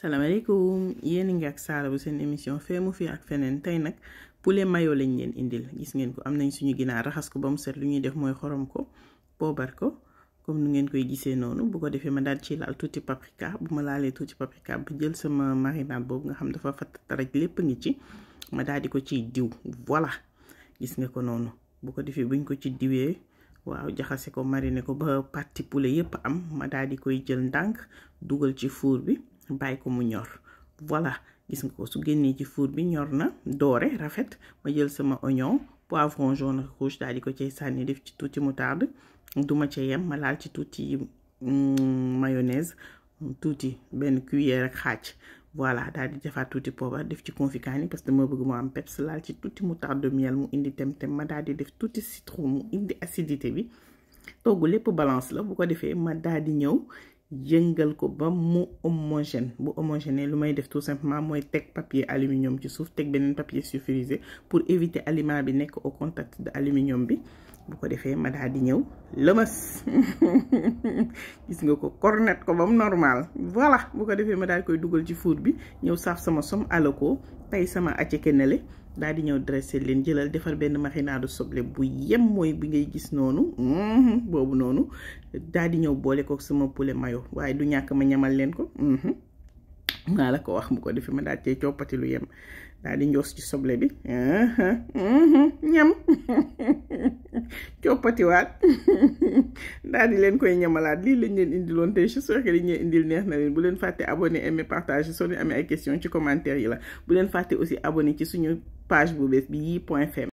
salaamaaleykum yéen a ngi ak Saala bu seen émission feemu fii ak feneen tey nag poulet mayo lañ leen indil gis ngeen ko am nañ suñu ginaar raxas ko ba mu set lu ñuy def mooy xorom ko poobar ko comme nu ngeen koy gisee noonu bu ko defee ma daal ci laal tuuti paprika bu ma laalee tuuti paprika ba jël sama marinade boobu nga xam dafa fatt rek lépp ngi ci ma daal di ko ciy diw voilà gis nga ko noonu bu ko defee buñ ko ci diwee waaw jaxase ko mariner ko ba partie poulet yépp am ma daal di koy jël ndànk dugal ci four bi bàyyi ko mu ñor voilà gis nga ko su génnee ci four bi ñor na doore rafet ma jël sama oignon poivron jaune rouge daal di ko cay sànni def ci tuuti moutarde duma ca yem ma laal ci tuuti mayonnaise tuuti benn cuillère ak xaaj voilà daal di defaat tuuti poobar def ci confit kaani parce que dama bëgg mu am peps laal ci tuuti moutarde de miel mu indi tem-tem ma daal di def tuuti citron mu indi acidité bi togg lépp balance la bu ko defee ma daal di ñëw yëngal ko ba mu homogène bu homogène lu may def tout simplement mooy teg papier aluminium ci suuf teg beneen papier sulfurisé pour éviter aliment bi nekk au contact de aluminium bi bu ko defee ma daal di ñëw lëmas gis nga ko cornet ko ba mu normal voilà bu ko defee ma daal di koy dugal ci four bi ñëw saaf sama som alako tey sama acekenele daal di ñëw dressé leen jëlal defar benn marinade soble bu yem mooy bi ngay gis noonu boobu noonu daal di ñëw boole ko sama poulet mayo waaye du ñàkk ma ñamal leen ko maa la ko wax bu ko defee ma daal cee coppati lu yem daal di njoos ci soble bi ñam coppatiwaat daal di leen koy ñamalaat lii lañ leen indiloon tey j'espère que li ñu indil neex na leen bu leen fàtte abonné aimer partager soo leen amee ay questions ci commentaire yi la bu leen fàtte aussi abonné ci suñu page bu bees bi yi.fm